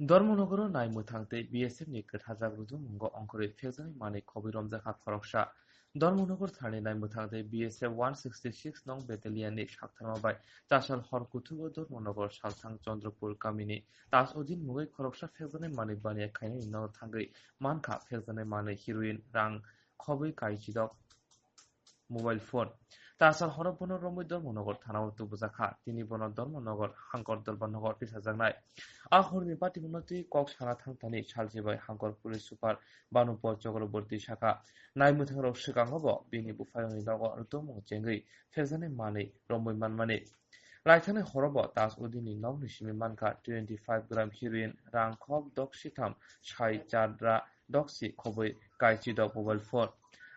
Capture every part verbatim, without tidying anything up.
Dharmanagar o naimwthang tei B S F ni kwthajak rwchapmungo ongkhorwi phekjaknai manwi khobwi romjakha khoroksa. Dharmanagar thanani naimwthang tei B S F one sixty six nong battalion ni saktharma bai chasal hor kuthugo Dharmanagar salthang Chandrapur kamini Tajuddin mungwi khoroksa phekjaknai manwi baniya khainani nogo thangwi mankha phekjaknai manwi heroin, rang khobwi kaichidok, mobile phone. Tasal horo bono romwi Dharmanagar thanao tubujakha. Tini bono Dharmanagar, Hangkor Dorbar Nagar tisajaknai. A horni patimungo twi kok sana thangthani salchibai Hangkor Police Super Bhanupal Chakraborty sakha. Naimwthangrok swkango bo bini buphairokni nogo rwtwmung chengwi phekjaknai manwi romwi manmani. Laithani horobo Tajuddinni nokni simi mankha twenty five gram heroin, rang khok dok sitham, sai chadra doksi khobwi kaichidok mobile phone.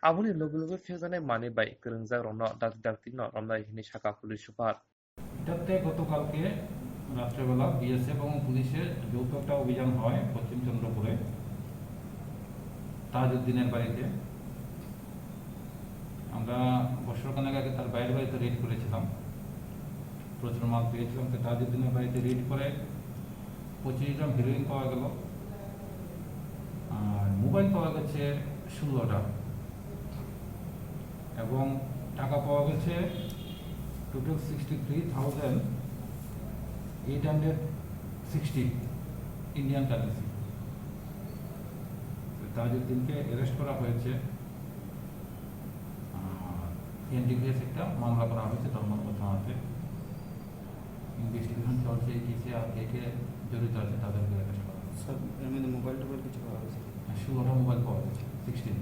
Aboni logi logi phekjaknai manwi bai kwrwngjakrokno dakti dakti no romnai hwnwi sakha police super. এটাতে গতকালকে রাত্রেবেলা বিএসএফ এবং পুলিশের যৌথ একটা অভিযান হয় পশ্চিম চন্দ্রপুরে তাজউদ্দিনের বাড়িতে। আমরা বছরখানেক আগে তার বাইরে বাড়িতে রেড করেছিলাম, প্রচুর মাল পেয়েছিলাম। তো তাজউদ্দিনের বাড়িতে রেড করে পঁচিশ গ্রাম হিরোইন পাওয়া গেল, আর মোবাইল পাওয়া গেছে ষোলোটা, এবং টাকা পাওয়া গেছে total sixty three thousand eight hundred sixty Indian currency. তাজউদ্দিনকে অ্যারেস্ট করা হয়েছে। এনডিপিএস একটা মামলা করা হয়েছে ধর্মনগর থানাতে। ইনভেস্টিগেশন চলছে, এই কেসে আর কে কে জড়িত আছে তাদেরকে অ্যারেস্ট করা হয়েছে। স্যার, এর মধ্যে মোবাইল টোবাইল কিছু পাওয়া গেছে? হ্যাঁ, ষোলোটা মোবাইল পাওয়া গেছে, সিক্সটিন।